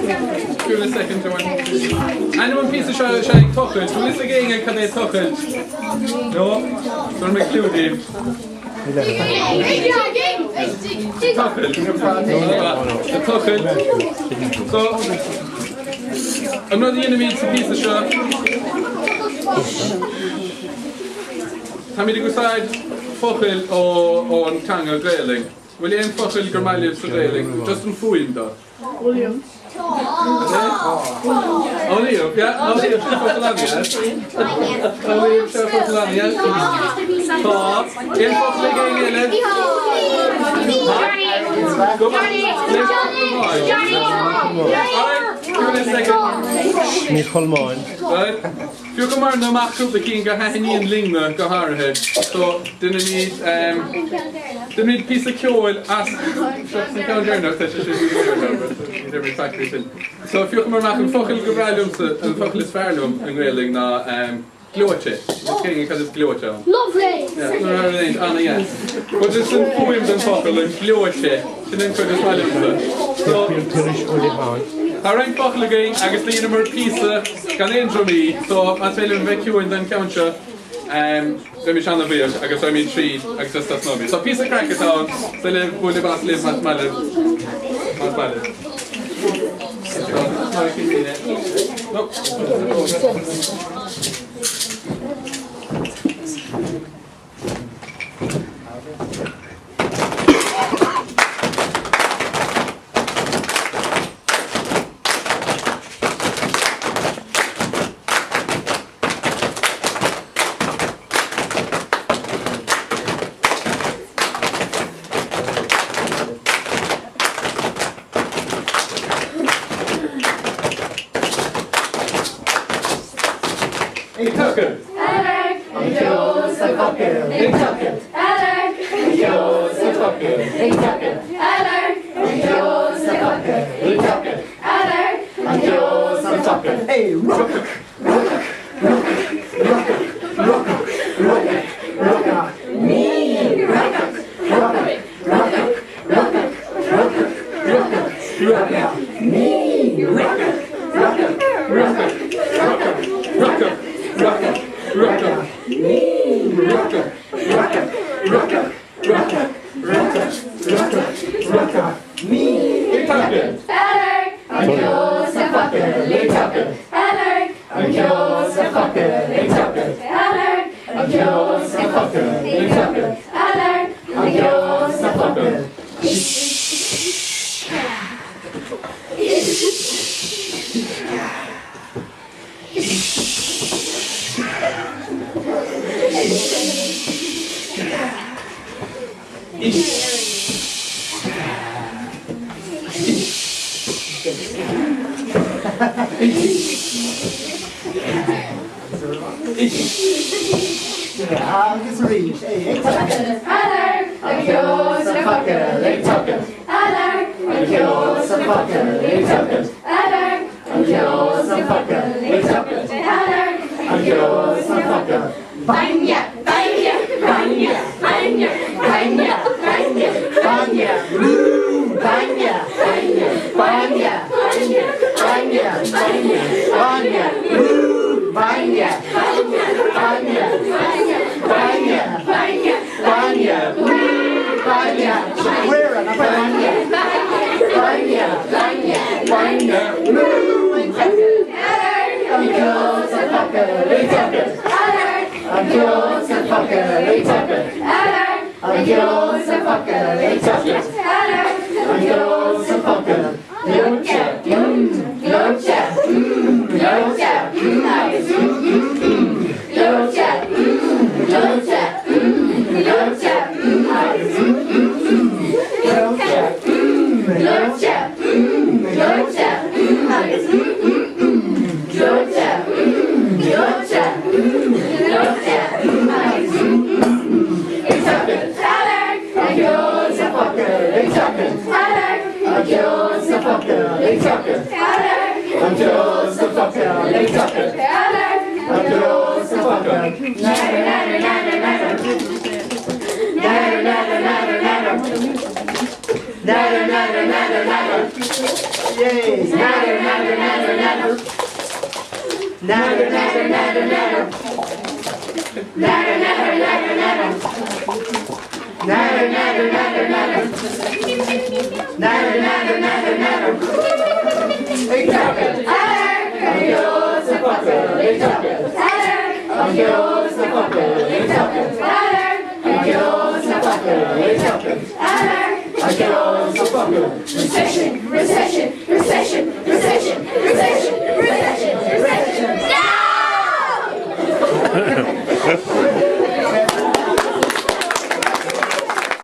Cúpla soicind amháin. Ainm an phíosa seo is ea Ag Tochailt. Bhfuil fhios ag éinne cad é tochailt? No? Tabharfaidh mé cliú daoibh. Tochailt. Ag tochailt. So, an rud a dhéanaimid sa phíosa seo, táimid ag úsáid focail ón teanga Gaelainn. Bhfuil aon focail gur maith libh sa Ghaelainn? Just an fuaim dó. Olíomh. Olíomh, yeah, olíomh, sin focal an-dheas. Olíomh, sin focal an-dheas. Tá. Aon focal ag éinne eile? Go maith. Alright, give it a second. Ní Cholmáin. Right. Phiocamar amach cúpla cinn go thaitníonn linne go háirithe. So, déanaimid, ehm, déanaimid píosa ceoil as, seo an ceann deireanach, tá sé sin ní déarfaimid faic faoi sin. So, phiocamar amach an focal go breá liomsa, an focal is fearr liom i nGaelainn ná, ehm, gleoite. Is cén cad is gleoite ann? Lovely! Yeah, an-dheas. But just an fuaim den focal, an gleoite, sin an chuid is maith liomsa. So, Bíonn tuairisc ó Liatháin. Tá roinnt focal againn agus dheineamar píosa gan aon drumaí, so más féidir libh bheith ciúin don cheann seo, bheimis ana-bhuíoch agus raghaimid tríd agus just tosnóimid. So píosa craic atá ann, so libh, bualadh bos libh más maith libh. Más maith libh. So, no. Ag tochailt. An ceol sa focal ag tochailt. An ceol sa focal ag tochailt. An ceol sa focal ag tochailt. An ceol sa focal. Hey, rock, rock, rock, rock, rock, rock, rock, me, rock, rock, rock, rock, rock, rock, rock, me, rock, rock, rock, rock, rock, rock, rock, me, rock, rock, rock, rock, rock, rock, rock, me. Ag tochailt. An ceol sa focal ag tochailt. An ceol sa focal ag tochailt. An ceol sa focal ag tochailt. An ceol sa focal. Agus arís ag tochailt. An ceol sa focal ag tochailt. An ceol sa focal ag tochailt. An ceol sa focal ag tochailt. An ceol sa focal. Bainne, bainne, bainne, bainne, bainne, bainne, Bainne, brú, bainne, bainne, bainne, bainne, bainne, bainne, brú, bainne, bainne, bainne, bainne, brú, bainne, bainne, bainne, bainne, brú. An ceol sa focal ag tochailt. An ceol sa focal ag tochailt. An ceol sa focal ag tochailt. An ceol sa focal. Gleoite, gleoite, gleoite, agus gleoite, gleoite, gleoite, agus gleoite, gleoite, gleoite, agus gleoite, gleoite, gleoite, agus ag tochailt. An ceol sa focal ag tochailt. An ceol sa focal ag tochailt. An ceol sa focal ag tochailt. An ceol sa focal. N'fheadar, n'fheadar, n'fheadar, n'fheadar. N'fheadar, n'fheadar, n'fheadar, n'fheadar. N'fheadar, n'fheadar, n'fheadar, n'fheadar. Yay! N'fheadar, n'fheadar, n'fheadar, n'fheadar. N'fheadar, n'fheadar, n'fheadar, n'fheadar. N'fheadar, n'fheadar, n'fheadar, n'fheadar. N'fheadar, n'fheadar, n'fheadar, n'fheadar. N'fheadar, n'fheadar, n'fheadar, n'fheadar. Ag tochailt. Adharc an ceol sna focail ag tochailt. Adharc an ceol sna focail ag tochailt. Adharc an ceol sna focail ag tochailt. Adharc an ceol sna focail. Recession, recession.